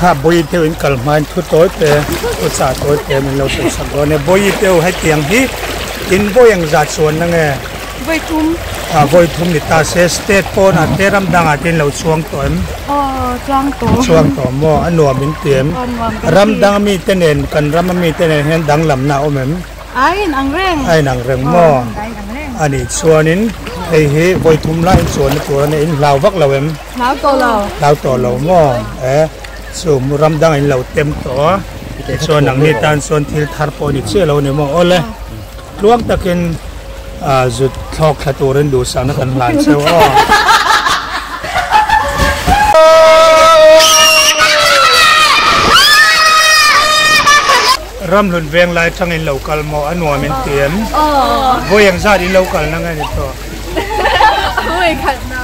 Kha bawi deuh in kal hmain thu tawi te thu chah tawi te min lo sawi sak dawn e. Bawi deuh hetiang hi in vawi engzah chuan na nge? Vawi thum. Ah vawi thum ni ta se state pawnah te ram dangah te in lo chuang tawh em? Aw chuang tawh. Chuang tawh maw? A nuam in ti em? Aw nuam kan ti. Ram dang ami te nen kan ram ami te nen hian danglamna a awm em? A inang reng. A inang reng maw? A inang reng. A nih chuanin hei hi vawi thum lai in chuanna tur a nia, in hlau vak lo em? Hlau tawh lo. Hlau tawh lo maw? E, chu ram dang in lo tem tawh a, tichuan nangni tan chuan thil thar pawh a ni chiah lo a ni maw? Awle, tluang takin zut thlawk thla turin duhsakna kan hlan cheu aw. Ramhlun veng lai tang in lo kal maw? A nuam in ti em? Vawi eng zat in lo kal na nge ni tawh? Vawi khat na.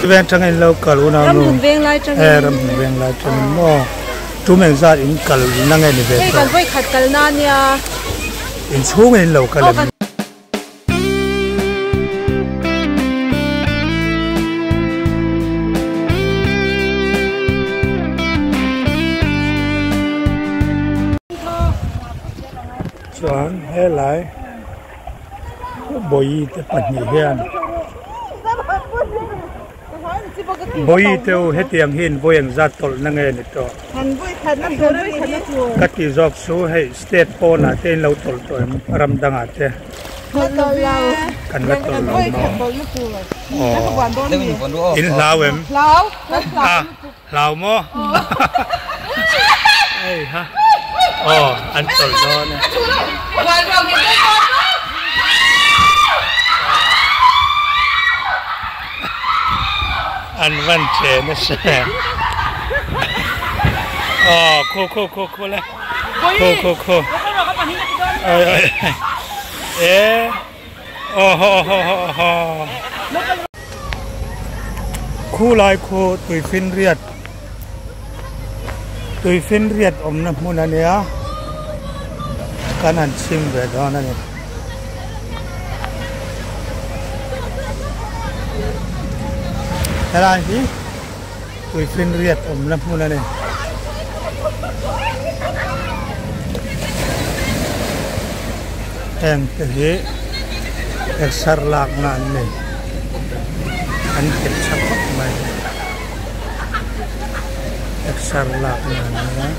Veng tang in lo kal unau nu. Ramhlun veng lai tang in. Eh Ramhlun veng lai tang in maw. Tum eng zat in kal na nge ni ve tawh. Hei kan vawi khat kal na nia. In chhung in lo kal em. Chuan helai bawi te pahnih hian bawi te u hetiang hi in vawi engzat tawlh na nge ni tawh ka ti zawk chu hei state pawnah te in lo tawlh tawh em ram dangah te kan la tawlh lo maw aw in hlau em Hlau maw? Hei ha. Aw, an tawlh dawn e. An van che nasa e. Aw, khu khu khu khu le. Khu khu khu. Oi oi. E. Aw ho ho ho ho. Khu lai khu tuifinriat tuifinriat awmna hmun a nia kan han chhim ve dawn a ni. Helai hi tuifinriat awmna hmun a ni. Heng te hi exer lakna an ni. An nghet tha khawp mai. Exer lakna an ni a.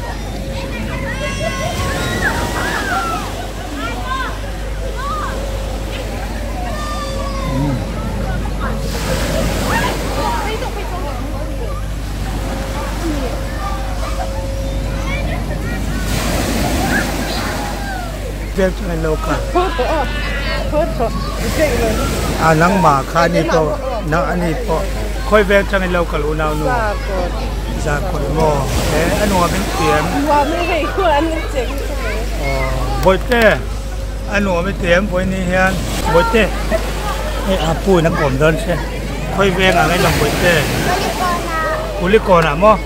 A nangmah kha ani pawh nang ani pawh khawi vel tangin lo kal unau nu Zarkawt maw he a nuam in thiam Bawihte a nuam i tiam vawiin hian Bawihte hei a pu in a kawm dawn che khawi veng ang eng ang Bawihte Kulikawnah maw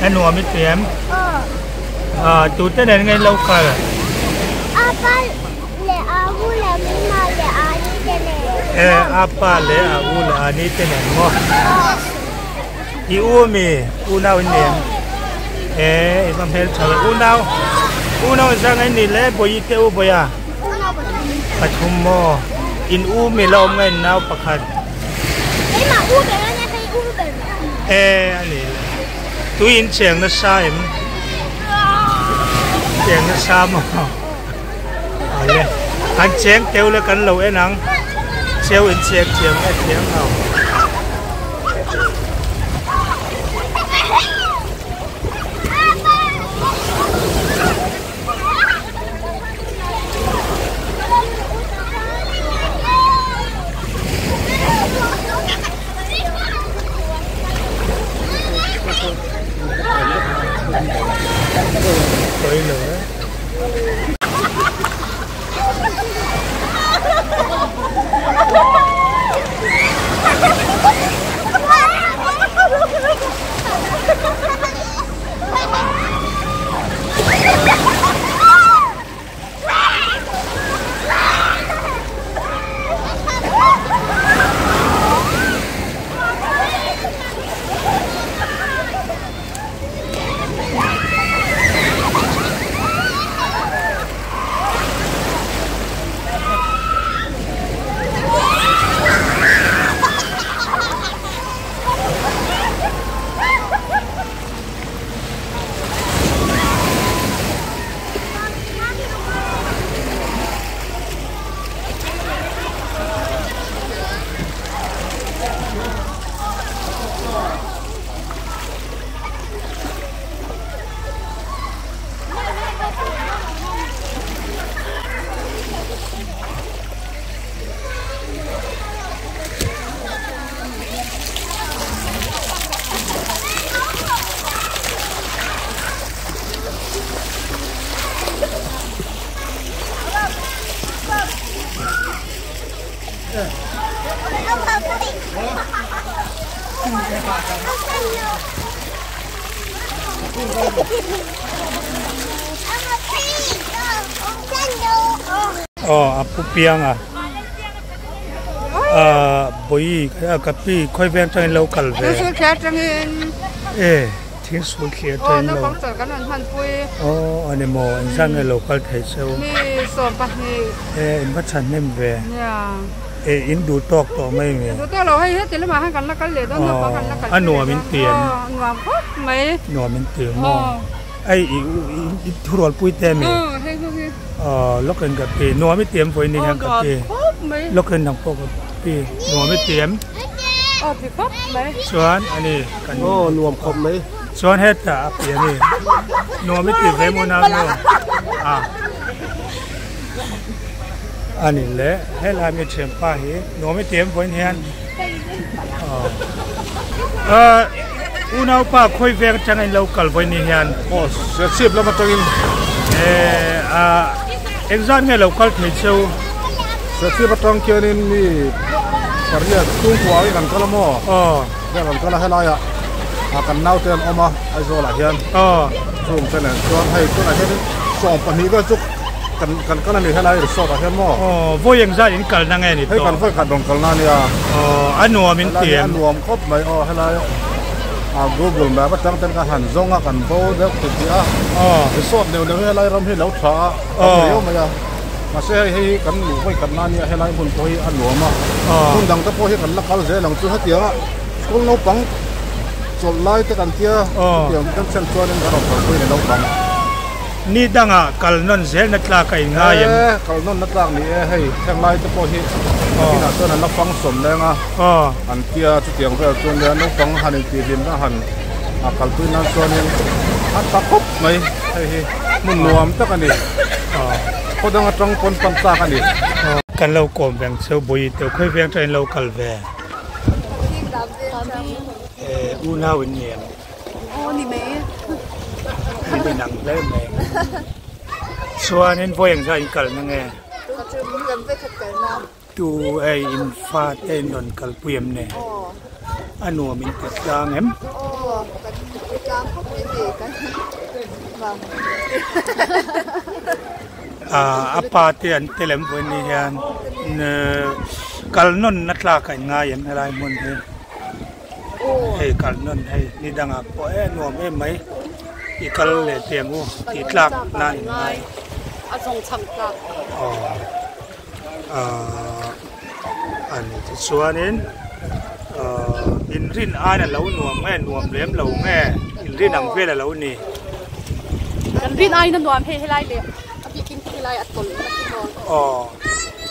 a nuam i tiam. Ah tute nen nge lo kal? Apa leh a u leh mima leh ani te nen. Eh apa leh a u leh ani te nen maw? I u mi unau in nen. Eh i va hmel tha ve unau. Unau in sang ngai ni le bawi te u bawia. Pathum maw? In u mi la awm ngai in nau pakhat. Keimah u ber ania hei u ber. Eh ani le. Tui in cheng nasa em? Cheng nasa maw? Awle, an cheng teu le kan lo en ang. Cheu in cheng thiam nge thiam lo. Aw a pu piang a ah bawi ka pi khawi veng atangin lo kal ve e thil sul thlir atangin lo aw a ni maw engzat nge lo kal thei cheu e in va chhahnem ve. E in duh tawk tawh mai nge? Duh tawk lo hei heti lamah khan kan la kal leh dawn naupang kan la kal A nuam in ti em? Aw nuam khawp mai. Nuam in ti maw? Ei i i thurual pui te mi? Aw hei ho hi. Aw lawk in ka pi nuam i ti em vawi ni hian ka pi. Aw nuam khawp mai. Lawk in nang pawh ka pi nuam i ti em? Aw ti khawp mai. Chuan ani kan Aw nuam khawp mai. Chuan hetah a pi ani nuam i ti ve maw nau nu? A. A ni le helai mi thianpa hi nuam i ti em vawiin hian aw unaupa khawi veng atanga in lo kal vawiin ni hian aw serchhip lam atangin eh a engzat nge lo kal thei cheu serchhip atang khianin mi pariat chhungkua in an kal a maw aw vel an kal a helaiah ah kan naute an awm a Aizawl ah hian aw chung te nen chuan hei tunah hianin sawmpahnih vel chu Kan kan kal a ni helai resort ah hian maw? Aw vawi eng zat in kalna nge ni tawh? Hei kan vawi khat rawn kalna a nia. Aw a nuam in ti em? Helai hi a nuam khawp mai aw helai ah google map atang ten ka han zawng a kan bo deuh ti tih a. Aw resort neuh neuh hi helai ram hi lo tha a tam riau mai a. Mahse hei hei hi kan luh vawi khatna a nia helai hmun pawh hi a nuam a. Hmun dang te pawh hi kan la kal zel ang chu hetiang a school naupang chawlh lai te kan tia hetiang kan thlen chuanin kan rawn kalpui ni naupang. Ni dangah kal nawn zelna tlak a inngai em? E, kal nawnna tlak ni e, hei heng lai te pawh hi nakinah chuan an la function leng a, an tia chutiang vel chuan nia naupang han intihhlimna han kalpui nan chuanin a tha khawp mai, hei hi hmun nuam tak a ni, khaw dang atang pawn pan tlak a ni. Kan lo kawm veng cheu bawi teuh khawi veng tangin lo kal ve. E, unau in ni em? Aw ni mai. An inang hle mai. Chuanin vawi engzah in kalna nge? Tu hei in fa te in rawn kalpui em ni? A nuam in ti tlang em? A pa te an tel em vawi ni hian kal nawn na tlak a inngai em helai hmun hi? Hei kal nawn hei ni dangah pawh e nuam em mai i kal leh teh ang u tih tlak nan in ngai a zawng chhang tlak aw ahh a ni tichuanin ahh in rin aiin a lo nuam nge nuam lem lo nge in rin ang vel a lo ni kan rin aiin a nuam hei helai leh a bikin helai a tawlh na khi maw aw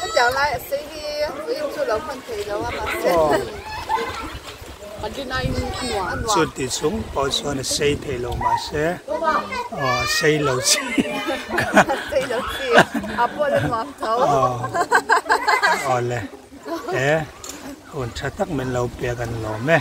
hetiang lai a sei hi vawiin chu lo hman thei lo a mahse Chuti chung pawh chuan a sei thei lo mahse aw a sei lo chi aw le e hun tha tak min lo pek an lawm e.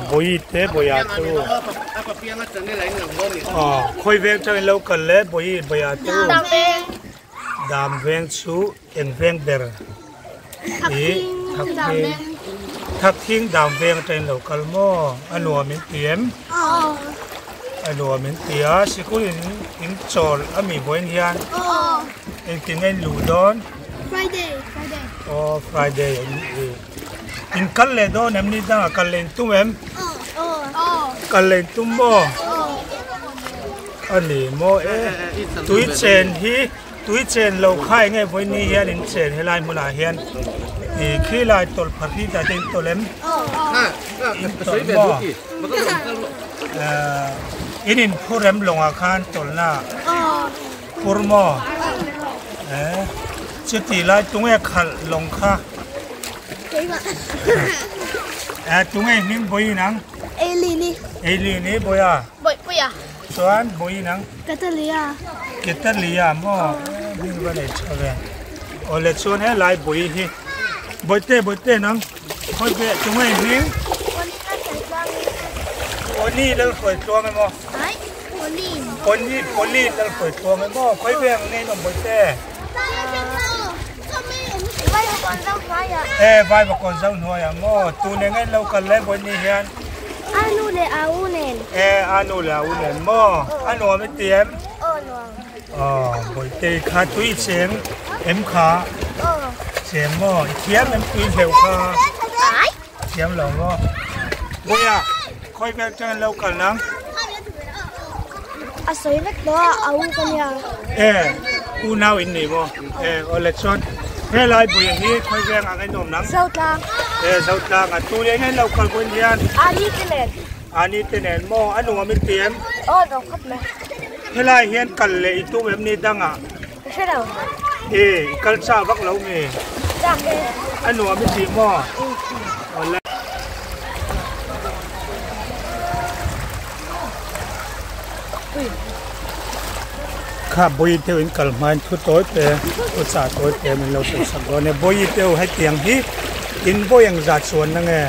Bawi te bawiah te u aw khawi veng tangin lo kal le bawi bawiah te u dam veng chu eng veng ber ih thakthing thakthing dam veng atangin lo kal maw a nuam in ti em a nuam in ti a sikul in in chawl a mi vawiin hian engtin nge in luh dawn aw friday In kal leh dawn em ni dangah kal leh in tum em? Kal leh in tum maw? A ni maw e, tui chen hi tui chen lo kha eng nge vawiin hian in chen helai hmunah hian ih khi lai tawlh phar hi dah te in tawlh em? In tawlh maw? Ahh in inphur em lawngah khan tawlhna phur maw? Eh chuti lai tunge khalh lawng kha? Eh tunge hming vawiin ang? Eileen-i. Eileen-i bawiha. Bawihpuia. Chuan bawiin ang. Katalia. Katalia maw? Hming va nei tha ve. Awle chuan helai bawi hi bawihte bawihte nang khawi ve tunge hming? Oni Lalhruai tluang emaw? Ai, Pauline. Poli Pauline Lalhruai tluang emaw? Khawi ve ang nei nawm bawihte? E vai vakawn zo hnuai ang maw? Tun eng en lo kal le vawi ni hian? A nu leh a u nen. E a nu leh a u nen maw? A nuam i ti em? Aw nuam. Aw bawihte kha tui cheng em kha? Aw. Cheng maw? I thiam em tui hleuh kha? Ai. Thiam lo maw? Bawiha khawi vel tang an lo kal nang? A sawi vek tawh a, a u ka nia. E, unau in ni maw? E, awle chuan helai buia hi khawi veng ang in awm nang? Zotlang. E, Zotlang a tu leh nge lo kal buin hian? Ani te nen. Ani te nen maw? A nuam in ti em? Aw, nuam khawp mai. Helai hian kal leh i tum em ni dangah? Ka hre lo. E, i kal chak vak lo nge? Chak e. A nuam i tih maw? Awle. Kha bawi deuh in kal hmain thu tawi te, thu chah tawi te min lo sawi sak dawn e. Bawi deuh hetiang hi in bawi ang zah chuan na nge?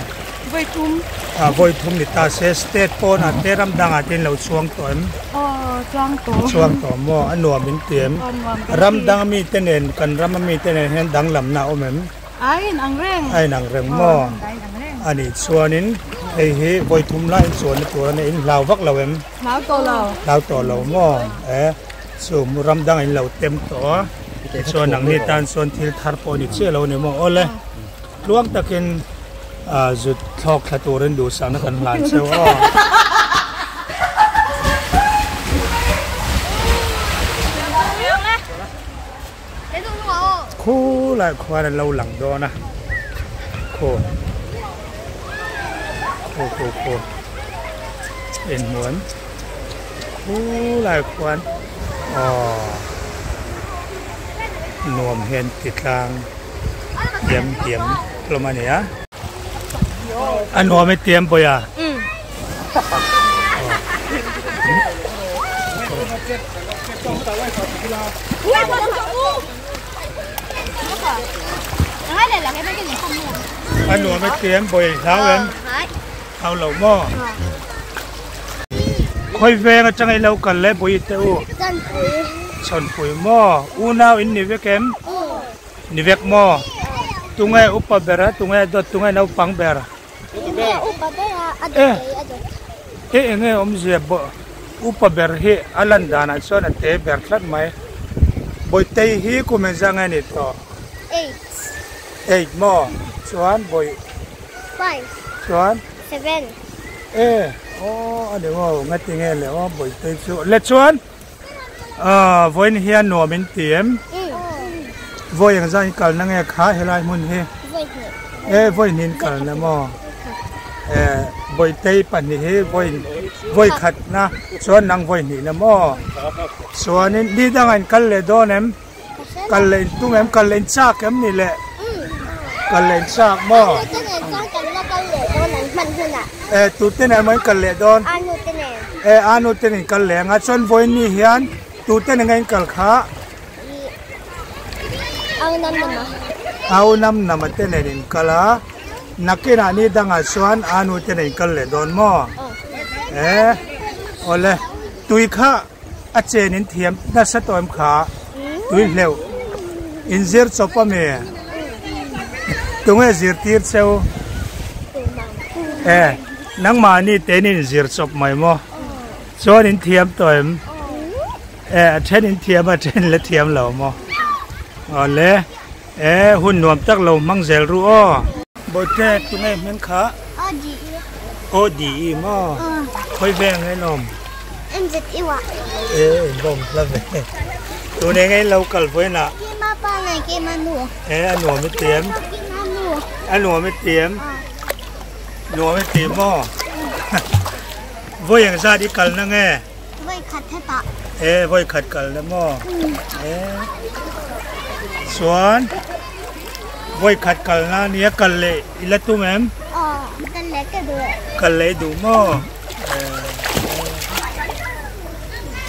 Vawi thum. Ah, vawi thum ni ta se, state pawnah te ram dangah te in lo chhuang tawh em? Aw, chuang tawh. Chuang tawh maw? A nuam in ti em? Aw, nuam kan ti. Ram dang ami te nen, kan ram ami te nen hian danglamna a awm em? A inang reng. A inang reng maw? Aw, a inang reng. A nih chuanin hei hi vawi thum lai in chuanna tur a nia, in hlau vak lo em? Hlau tawh lo. Hlau tawh lo maw? E, chu ram dang in lo tem tawh a, tichuan nangni tan chuan thil thar pawh a ni chiah lo a ni maw? Awle. Tluang takin zut thlawk thla turin duhsakna kan hlan cheu aw. Khulai khuan an lo lang dawn a, khu khu khu khu inhmuan khulai khuan aw nuam hian ti tlang. Tiam tiam hlawm a ni a. A nuam e tiam bawi a. A nuam e tiam bawi hlau em. Hlau lo maw. Khawi veng atanga i lo kal le bawi te u. Chhawnpui maw. Unau in ni vek em. Ni vek maw? Tunge upa ber a, tunge dawt, tunge naupang ber? Tunge upa ber a, a dawt kei a dawt. E enge awmzia bawh upa ber hi a lan danah chuan a te ber tlat mai. Bawitei hi kum engzah nge ni tawh? Eight. Eight maw? Chuan bawi. Five. Chuan? Seven. E aw a ni maw ngatinge le aw bawitei chu le chuan. Aaa vawiin hian nuam in ti em? Vawi eng zah in kalna nge kha helai hmun hi? E vawi hnih in kalna maw? E bawitei pahnih hi vawi vawi khatna chuan nang vawi hnihna maw? Chuanin ni dangah in kal leh dawn em? Kal leh in tum em? Kal leh in chak em ni le? Kal leh in chak maw? E tute nen maw in kal leh dawn? E a nu te nen kal leh ang a chuan vawiin ni hian tute nen nge in kal kha? Au nam nama te nen in kal a nakinah ni dangah chuan a nu te nen in kal leh dawn maw? E awle tui kha A chen in thiam nasa tawh em kha? Tui hleuh. In zir chawp a mi? Tunge zirtir cheu? E, nangmahni tein in zir chawp mai maw? Chuan in thiam tawh em? E, a then in thiam a, a then la thiam lo maw? Awle, e, hun nuam tak lo hmang zel ru aw. Bawihte, tunge hming kha? Odi. Odi maw? Khawi veng nge lawm? MZU ah. E in va awm hla ve. Tun eng in lo kal vawiin ah. Keima pa leh keima nu. E a nuam i ti em? Keima nu. A nuam i ti em? Nuam i ti maw? Vawi eng zat i kal na nge? Vawi khat hetah. E vawi khat kal na maw? E chuan vawi khat kal na nia kal leh i la tum em? Aw kal leh ka duh. Kal leh i duh maw?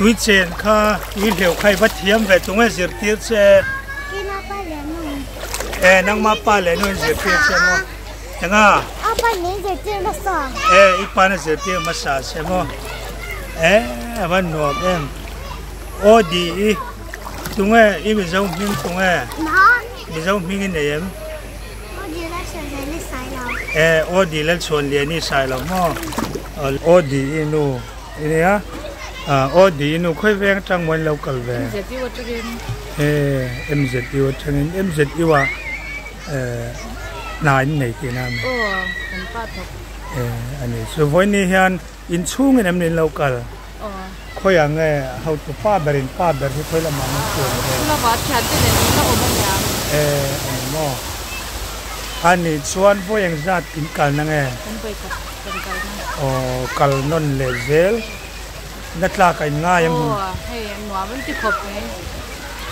Tui chen kha tui hleuh kha i va thiam ve tung e zirtir che. Keima pa leh nu. E nangma pa leh nu in zirtir che maw? Enga? A pa min zirtir hmasa. E i pa na zirtir hmasa che maw? E a va nuam em. Aw di i tunge i Mizo hming tunge? Mizo hming i nei em? Aw di Lalchhuanliani Sailo. E aw di Lalchhuanliani Sailo maw? Aw di i nu i nia. Aw di i nu khawi veng atang maw in lo kal ve? MZU atangin. E MZU atangin MZU ah hna in nei tihna a ni. Aw kan pa thawk. E a ni chu vawiin hian inchhungin em ni in lo kal? Aw. Khawiah nge hotu pa berin pa ber hi khawi lamah nge chuan ve? Chu lama thiante nen in la awm a nia. E a ni maw? A nih chuan vawi eng zat in kalna nge? Kan vawi khat kan kalna. Aw kal nawn leh zel na tlak a in ngai ang. Aw hei nuam an ti khawp mai.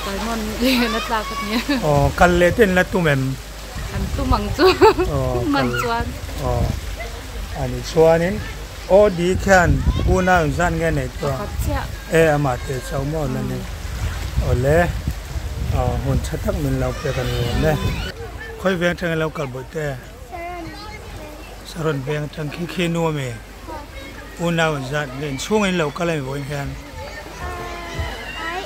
Kal nawn leh na tlak a nia. Aw kal leh te in la tum em? An tum ang chu. Aw man chuan. Aw a nih chuanin aw di khian unau in zan nge nei tawh? Pakhat chiah. E amah teh chauh maw la ni. Awle aw hun tha tak min lo pek a ni awm e. Khawi veng atangin lo kal bawih te? Saron veng. Saron veng atang khi khi nu ami? Unau in zat nge inchhung in lo kal a mi vawiin hian? Ai.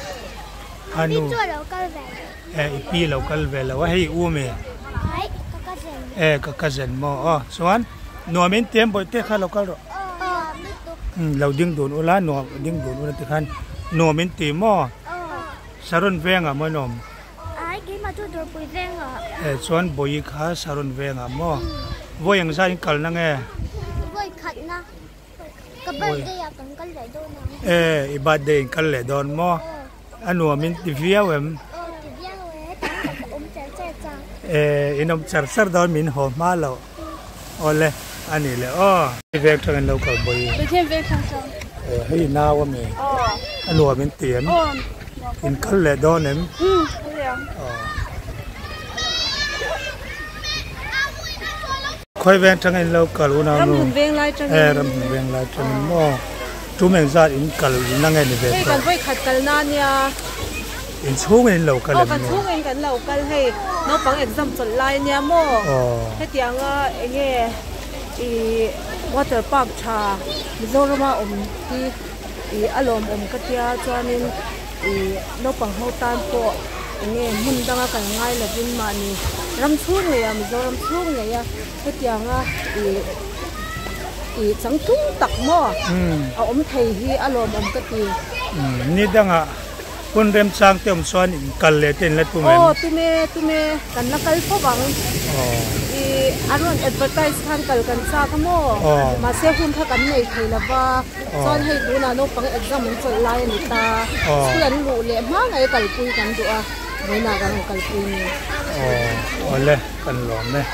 Anu. Pi chu a lo kal ve lo. E i pi lo kal ve lo a hei u ami? Ai ka cousin. E ka cousin maw aw chuan nuam in tiam bawih te kha lo kal rawh. Aw lutuk. Lo ding dun ula nuam ding dun ula tikhan nuam in ti maw? Aw. Saron vengah maw in awm? Ai keimah chu Dawrpui vengah. E chuan Bawi kha Saron vengah maw? Vawi eng zat in kalna nge? Vawi khatna. Ka birthday ah kan kal leh dawn ang. E i birthday in kal leh dawn maw? A nuam in ti viau em? Aw ti viau e, tam tak ka awm char char chang. E in awm char char dawn min haw hma loh. Awle a nih leh aw. Veng tang in lo kal Bawi. Pathian veng tang chuan. E hei nau ami? Aw. A nuam in ti em? Aw. In kal leh dawn em? Umm kal leh ang. Aw. Khawi veng tang in lo kal unau nu? Ramhun veng lai tangin. E ramhun veng lai tangin maw? Tum eng zat in kal na nge ni ve tawh? Hei kan vawi khat kal na nia. In chhungin in lo kal em ni? Aw kan chhungin kan lo kal hei naupang exam chawlh lai ania maw? Aw. Hetianga enge i water park tha Mizorama awm hi i a lawmawm ka tia chuanin i naupang ho tan pawh enge hmun danga kal ngai lovin mahni ram chhung ngei a Mizoram chhung ngei a hetianga i i changtlung tak maw a awm thei hi a lawmawm ka ti. Ni dangah hun remchang te awm chuan in kal leh te in la tum em? Aw tum e tum e kan la kal fo vang. I a rawn advertise khan kal kan chak a maw? Mahse hun kha kan nei thei lo va chuan hei tunah naupang exam an chawlh lai a ni ta school an luh leh hma ngei kalpui kan duh a vawiinah kan rawn kalpui ni. Aw awle kan lawm e.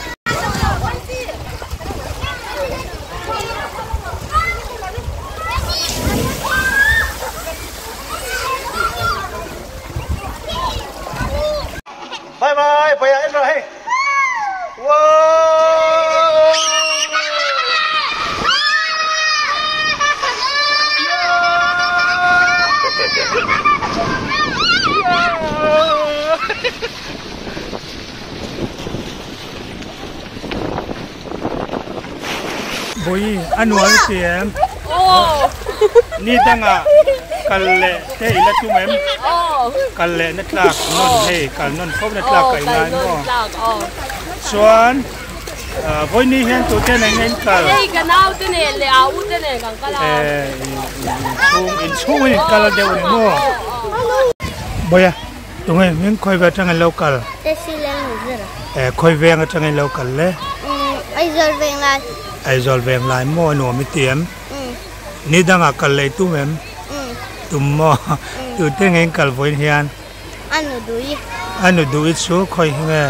Bye bye, bye en rồi hey. Wow. Bawi a nuam i ti em? Ni dangah kal leh te i la tum em? Kal leh na tlak nawn hei kal nawn fo na tlak ka i ngai maw? Chuan vawiini hian tute nen nge in kal? Inchhung in kal deuh ni maw? Bawia. Tunge hming khawi ve atangin lo kal? E khawi veng atangin lo kal le? Aizawl veng lai. Aizawl veng lai maw a nuam i ti em? Ni dangah kal lei tum em? Tum maw? Tute nge in kal vawiin hian? A nu duh i. A nu duh i chu khawi hi nge?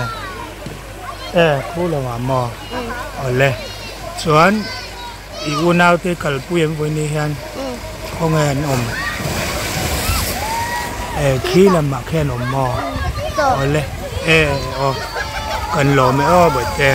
E khu lo ah maw? Awle. Chuan i unau te kalpui em vawiin ni hian? Khaw nge an awm? E khi lamah khian awm maw? Awle. E aw kan lawm e aw bawihte.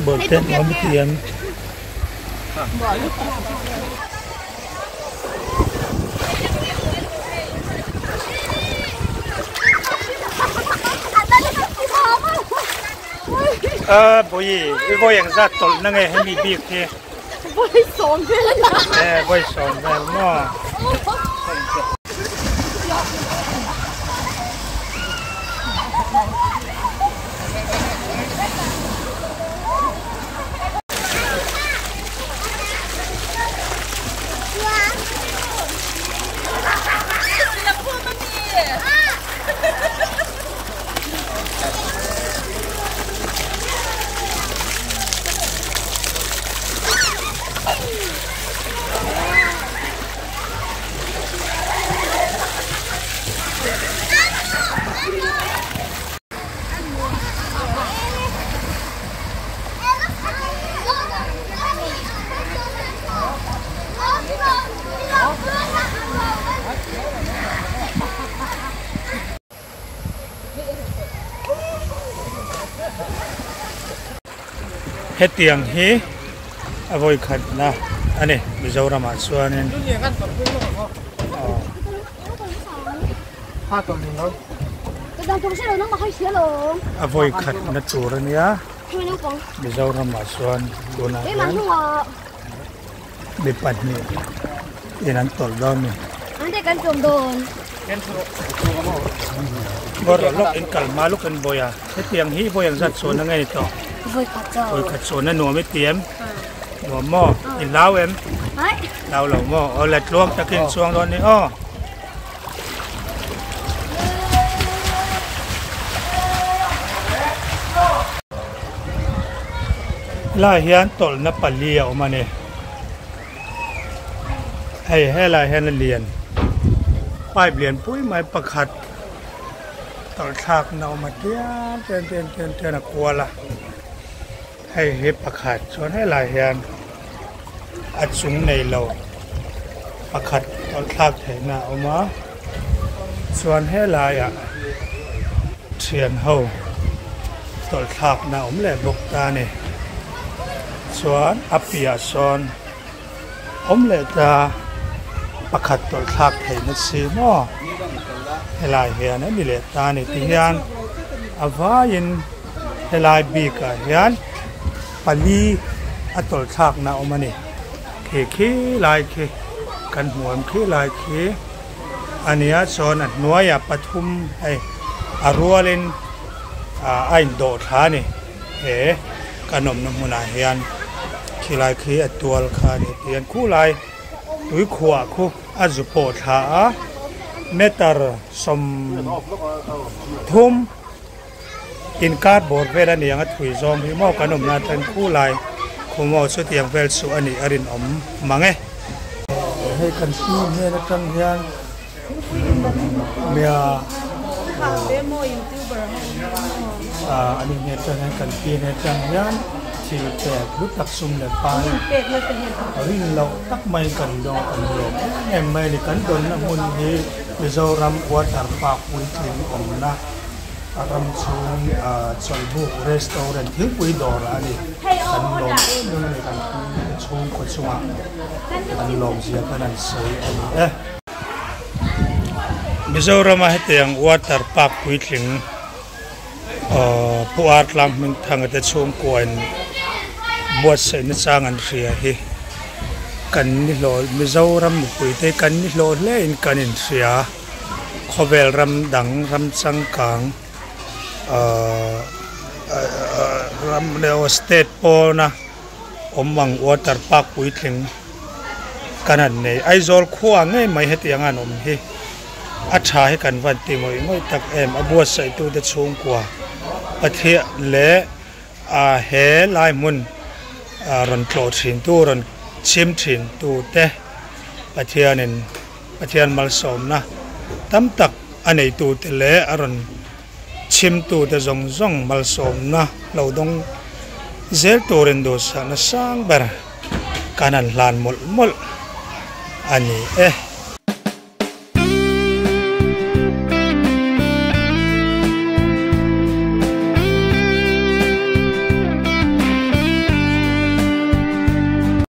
Bawlhte an awm thiam. A bawi i vawi eng zat tawlh na nge hemi bik hi vawi sawm vel a e vawi sawm vel maw. Hetiang hi a vawi khatna a ni Mizoramah chuanin a vawi khatna tur a nia Mizoramah chuan tunah hian. Mi pahnih in an tawlh dawn ni. Bawrh lawk in kal hma lawk in bawi a, hetiang hi vawi ang zat chuan a nge ni tawh? Vawi khat chuan a nuam i ti em? Nuam maw? I hlau em? Hlau lo maw? Aw le tluang takin chuang dawn ni aw. Helaiah hian tawlhna pali a awm a ni hei helaiah hian a lian pipe lian pui mai pakhat tawlh thlakna a awm a tian tian tian tian tian a kual a hei hi pakhat chuan helaiah hian a chung nei lo pakhat tawlh thlak theihna a awm a chuan helaiah thian ho tawlh thlakna a awm leh bawk ta a ni chuan a piah sawn awm leh ta pakhat tawlh thlak theihna si maw helai hian a ni leh ta a ni tihian a vaiin helai bikah hian pali a tawlh thlakna a awm a ni khi khi lai khi kan hmu ang khi lai khi a nia chuan a hnuaiah pathum hei a rualin ah a indawh thla a ni he kan awmna hmunah hian khilai khi a tual kha a ni tihian khulai tui khuah khu a zu pawh thla a meter 30. Inkar bawr vel a ni ang a thui zawng hi maw kan awmna atang khulai khumaw chutiang vel chu a nih a rinawm mang e. Hei kan pi hnen atang hian nia a ni hnen atang hian kan pi hnen atang hian thil pek hlu tak sum leh pai rin loh tak mai kan dawng kan lawm em em mai a ni kan dawnna hmun hi Mizoram water park puitling awmna. A ram chhung chawlhbuk restaurant thingpui dawr a ni. Kan lawm em em a ni kan chhungkaw chungah an lawm zia khan an sawi a ni e. Mizorama hetiang water park puitling aw Pu Artlang Hmingthanga te chhungkua in buatsaih na chang an hria hi kan ni hlawh Mizoram mipui te kan ni hlawh hle in kan inhria khawvel ram dang ram changkang ahh ram leh aw state pawna awm ang water park puitling kan han nei Aizawl khua ngei mai hetiang a an awm hi a tha hi kan van ti ngawih ngawih tak em a buatsaih tute chhungkua Pathian leh a he lai hmun rawn tlawh thin tu rawn chhim thin tute Pathianin Pathian malsawmna tam tak a neitute leh a rawn chhimtute zawng zawng malsawmna lo dawng zel turin duhsakna sang ber kan han hlan mawlh mawlh a ni e.